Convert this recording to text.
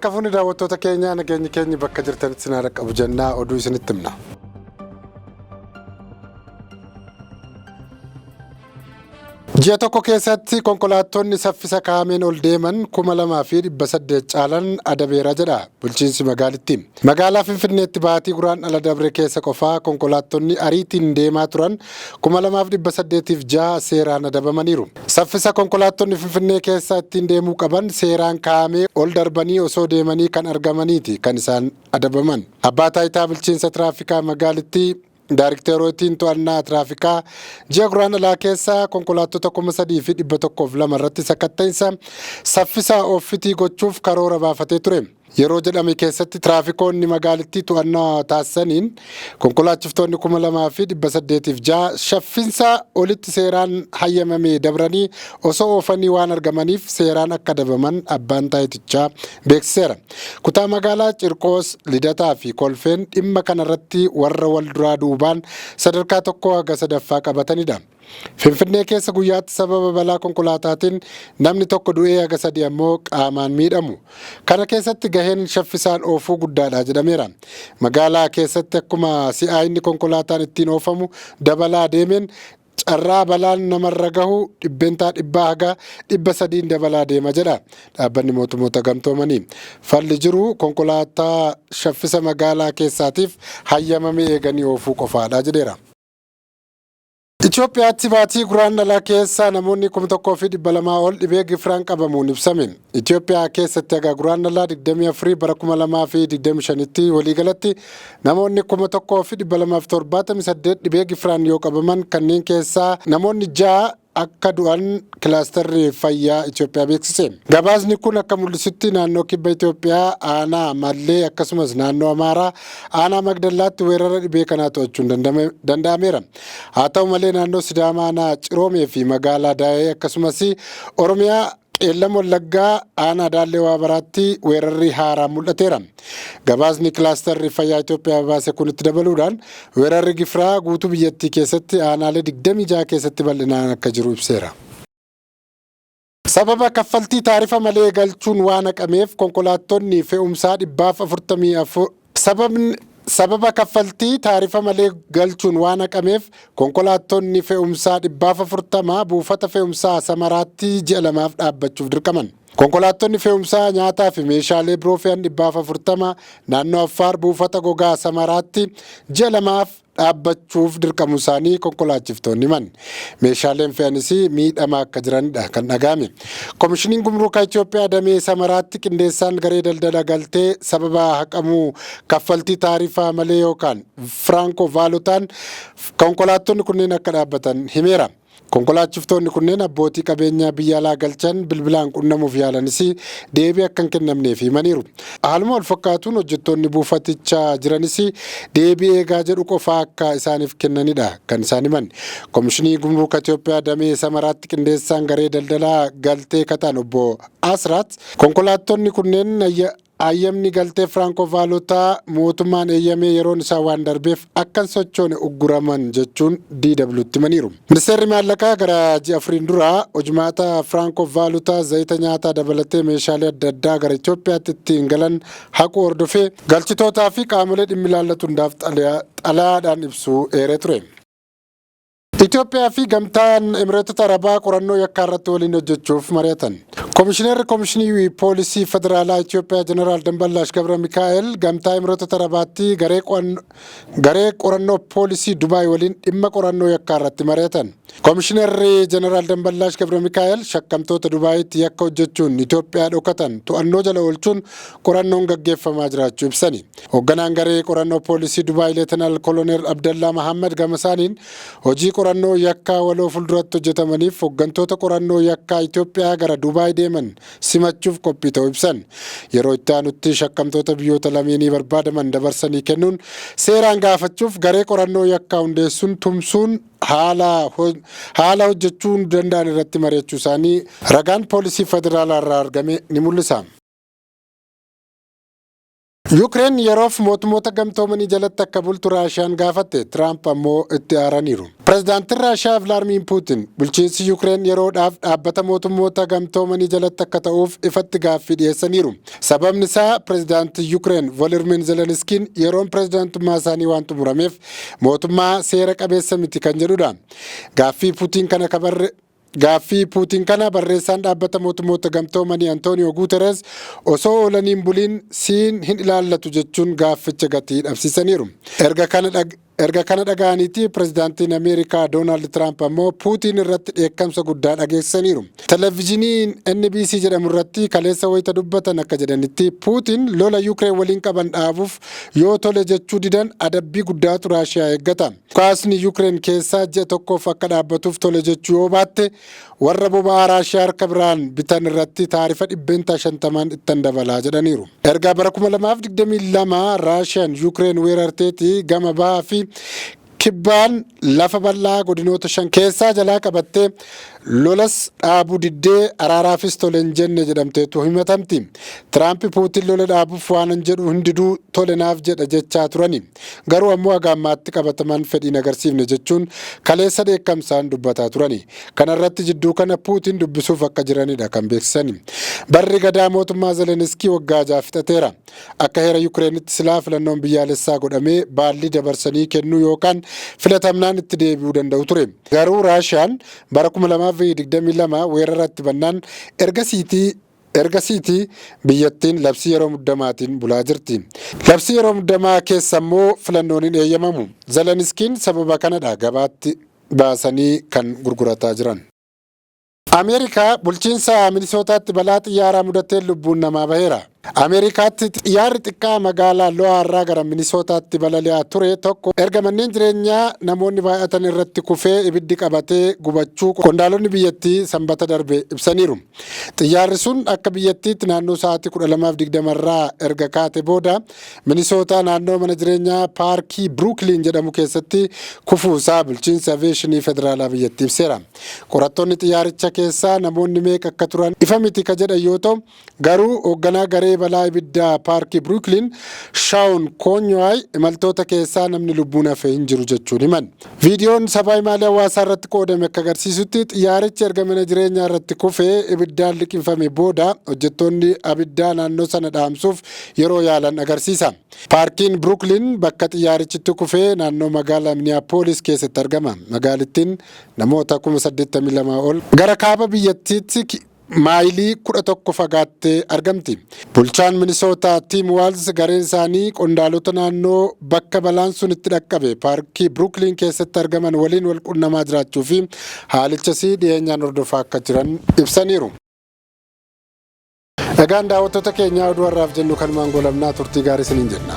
Harka fuuni daawwattoota keenyaa, nageenyi keenyi bakka jirtanitti isin haa dhaqqabu jennaa oduu isinitti himna. Ji'a tokko keessatti konkolaattonni saffisa kaa'ameen ol deeman 2,800 caalan adabeera jedha bulchiinsi magaalittii. Magaalaa Finfinneetti baatii Guraandhala dabre keessa qofaa konkolaattonni ariitiin deemaa turan 2,806 seeraan adabamaniiru. Saffisa konkolaattonni Finfinnee keessa ittiin deemuu qaban seeraan kaa'amee ol darbanii osoo deemanii kan argamaniiti kan isaan adabaman. Abbaa Taayitaa Bulchiinsa Tiraafikaa magaalittii Daarikteerootiin to'annaa tiraafikaa ji'a Guraandhalaa keessa konkolaattota 3,102 irratti sakatta'insa saffisa ooffitii gochuuf karoora baafatee ture. Yeroo jedhame keessatti tiraafikoonni magaalittii to'annaa taasisaniin konkolaachiftoonni 2,806 shaffinsa olitti seeraan hayyamame dabranii osoo oofanii waan argamaniif seeraan akka adabaman abbaan taayitichaa beeksiseera. Kutaa magaalaa Cirqoos, Lidataa fi Kolfeen dhimma kanarratti warra wal duraa duubaan sadarkaa tokkoo haga sadaffaa qabatanidha. Finfinnee keessa guyyaatti sababa balaa konkolaataatiin namni tokko du'ee haga sadi ammoo qaamaan miidhamu. Kana keessatti gaheen shaffisaan oofuu guddaadha jedhameera. Magaalaa keessatti akkuma si'aayinni konkolaataan ittiin oofamu dabalaa deemeen carraa balaan namarra gahu dhibbeentaa 100 haga 300n dabalaa deema jedha dhaabbanni mootummoota gamtoomanii. Falli jiru konkolaataa shaffisa magaalaa keessaatiif hayyamame eeganii oofuu qofaadha jedheera. Itoophiyaatti baatii Guraandhalaa keessa namoonni 1,200 ol dhibee gifiraan qabamuun ibsame. Itoophiyaa keessatti haga Guraandhalaa 24 bara 2025tti waliigalatti namoonni 1,278 dhibee gifiraan yoo qabaman kanneen keessaa namoonni 6 akka du'an kilaastarri fayyaa Itoophiyaa beeksise. Gabaasni kun akka mul'isutti naannoo kibba Itoophiyaa aanaa Mallee akkasumas naannoo Amaaraa aanaa Magdallaatti weerara dhibee kanaa to'achuun danda'ameera. Haa ta'u malee naannoo Sidaamaa aanaa Ciroomee fi magaalaa Daayee akkasumas Oromiyaa Qeellam Wallaggaa aanaa Daallee Waabaraatti weerarri haaraan mul'ateera. Gabaasni kilaastarri fayyaa Itoophiyaa baase kun itti dabaluudhaan weerarri gifiraa guutuu biyyattii keessatti aanaalee 26 keessatti bal'inaan akka jiru ibseera. Sababa kaffaltii taarifa malee galchuun waan haqameef konkolaattonni fe'umsaa 144 sababni Sababa kaffaltii taarifa malee galchuun waan haqameef konkolaattonni fe'umsaa 140 buufata fe'umsaa Samaraatti ji'a lamaaf dhaabbachuuf dirqaman. Konkolaattonni fe'umsaa nyaataa fi meeshaalee biroo fe'an 140 naannoo Affaar buufata gogaa Samaraatti ji'a lamaaf dhaabbachuuf dirqamuu isaanii konkolaachiftoonni himan. Meeshaaleen fe'anis miidhamaa akka jiranidha kan dhaga'ame. Komishiniin Gumruukaa Itoophiyaa damee Samaraatti qindeessaan garee daldala galtee sababa haqamuu kaffaltii taarifaa malee yookaan Firankoo Vaalotaan konkolaattonni kunneen akka dhaabbatan himeera. Konkolaachiftoonni kunneen abbootii qabeenyaa biyya alaa galchan bilbilaan qunnamuuf yaalanis deebii akka hin kennamneef himaniiru. Haaluma walfakkaatuun hojjettoonni buufaticha jiranis deebii eegaa jedhu qofaa akka isaaniif kennanidha kan isaan himan. Komishinii Gumruuka Itoophiyaa damee Samaraatti qindeessaan garee daldalaa galtee kataan obbo Asraat konkolaattonni kunneen Hayyamni galtee Firankoo Vaalotaa mootummaan eeyyamee yeroon isaa waan darbeef akka hin sochoone ugguraman jechuun DWtti himaniiru. Ministeerri Maallaqaa gara ji'a afuriin dura hojmaata Firankoo Vaalotaa zayita nyaataa dabalatee meeshaalee adda addaa gara Itoophiyaatti ittiin galan haquu hordofee galchitootaa fi qaamolee dhimmi ilaallatu hundaaf xalayaadhaan ibsuu eeree ture. Itoophiyaa fi Gamtaan Emireetota Arabaa qorannoo yakkaa irratti waliin hojjechuuf mari'atan. Komishineerri Komishinii Poolisii Federaalaa Itoophiyaa Jeneraal Damballaash Gabra Mikaa'el Gamtaa Emireetota Arabaatti garee qorannoo poolisii Dubaay waliin dhimma qorannoo yakkaa irratti mari'atan. Komishineerri Jeneraal Damballaash Gabra Mikaa'el shakkamtoota Dubaayitti yakka hojjechuun Itoophiyaa dhokatan to'annoo jala oolchuun qorannoon gaggeeffamaa jiraachuu ibsani. Hoogganaan garee qorannoo poolisii Dubaay Leetanaal Koloneel Abdallaa Mahammad gama isaaniin hojii qorannoo yakkaa waloo fuulduratti hojjetamaniif hooggantoota qorannoo yakkaa Itoophiyaa gara Dubaay deeman simachuuf qophii ta'uu ibsan. Yeroo itti aanutti shakkamtoota biyyoota lameenii barbaadaman dabarsanii kennuun seeraan gaafachuuf garee qorannoo yakkaa hundeessuun tumsuun haala hojjechuu danda'an irratti mari'achuu isaanii ragaan poolisii federaalaa irraa argame ni mul'isa. Yuukireen yeroof mootummoota gamtoomanii jalatti akka bultu Raashiyaan gaafatte. Tiraamp ammoo itti aaraniiru. Pireezidaantiin Raashiyaa Vilaadimiir Puutin bulchiinsi Yuukireen yeroodhaaf dhaabbata mootummoota gamtoomanii jalatti akka ta'uuf ifatti gaaffii dhiyeessaniiru. Sababni isaa pireezidaantii Yuukireen Volodimiir Zelenskiin yeroon pireezidaantummaa isaanii waan xumurameef mootummaa seera qabeessa miti kan jedhudha. Gaaffii Puutiin kana barreessaan dhaabbata mootummoota gamtoomanii Antooniyoo Guuteres osoo oolaniin buliin siin hin ilaallatu jechuun gaafficha gatii dhabsiisaniiru. Erga kana dhaga'aniiti pireezidaantiin Ameerikaa Doonaald Tiraamp ammoo Puutiin irratti dheekkamsa guddaa dhageessisaniiru. Televezyiiniin NBC jedhamu irratti kaleessa wayita dubbatan akka jedhanitti, Puutiin lola Yuukireen waliin qaban dhaabuuf yoo tole jechuu didan adabbii guddaatu Raashiyaa eeggata. Dhukaasni Yuukireen keessaa ji'a tokkoof akka dhaabbatuuf tole jechuu yoo baatte, warra boba'aa Raashiyaa harka biraan bitan irratti taarifa 50% ittan dabalaa jedhaniiru. Erga bara 2022 Raashiyaan Yuukireen weerarteeti gama bahaa fi kibbaan lafa bal'aa godinoota shan keessaa jalaa qabattee, lolas dhaabuu diddee, araaraafis tole hin jenne jedhamteetu himatamti. Tiraamp Puutiin lola dhaabuuf waan hin jedhu hin diduu tole naaf jedha jechaa turani. Garuu ammoo haga ammaatti qabataman fedhiin agarsiifne jechuun kaleessa dheekkamsaan dubbataa turani. Kana irratti jidduu kana Puutiin dubbisuuf akka jiranidha kan beeksisani. Barri gadaa mootummaa Zeleniskii waggaa 6 fixateera. Akka heera Yukireenitti silaa filannoon biyyaalessaa godhamee baallii dabarsanii kennuu yookaan filatamnaan itti deebi'uu danda'u ture. Garuu Raashiyaan bara 2022 weeraratti bannaan ergasiitii biyyattiin labsii yeroo muddamaatiin bulaa jirti. Labsii yeroo muddamaa keessa immoo filannoon hin eeyyamamu. Zeleniskiin sababa kanadha gabaatti baasanii kan gurgurataa jiran. Ameerikaa bulchiinsa Minisootaatti balaa xiyyaaraa mudateen lubbuun namaa baheera. Ameerikaatti xiyyaarri xiqqaa magaalaa Lo'aa irraa gara Minisootaatti balali'aa ture tokko erga manneen jireenyaa namoonni baay'atan irratti kufee ibiddi qabatee gubachuu qondaalonni biyyattii Sanbata darbe ibsaniiru. Xiyyaarri sun akka biyyattiitti naannoo sa'aatii 12:20 irraa erga kaate booda Minisootaa naannoo mana jireenyaa paarkii Biruukiliin jedhamu keessatti kufuusaa bulchiinsa aviyeeshinii federaalaa biyyattii ibseera. Qorattoonni xiyyaaricha keessaa namoonni meeqa akka turan ifa miti ka jedhan yoo ta'u, garuu hoogganaa garee balaa ibiddaa paarkii Biruukiliin Shaawun Koonyo'aay imaltoota keessaa namni lubbuun hafe hin jiru jechuun himan. Viidiyoon sabaa himaalee hawaasaa irratti qoodame akka agarsiisutti, xiyyaarichi erga mana jireenyaa irratti kufee ibiddaan liqimfame booda hojjettoonni abiddaa naannoo sana dhaamsuuf yeroo yaalan agarsiisa. Paarkiin Biruukiliin bakka xiyyaarichitti kufee naannoo magaalaa Minneapolis keessatti argama. Magaalittiin namoota 82,000 ol gara kaaba biyyattiitti maayilii 11 fagaattee argamti. Bulchaan Minisootaa Tiim Waalz gareen isaanii qondaalota naannoo bakka balaan sun itti dhaqqabe paarkii Biruukiliin keessatti argaman waliin wal qunnamaa jiraachuu fi haalichas dhiyeenyaan hordofaa akka jiran ibsaniiru. Egaan daawwattoota keenyaa, oduu har'aaf jennu kanumaan goolabnaa. Turtii gaarii isiniin jenna.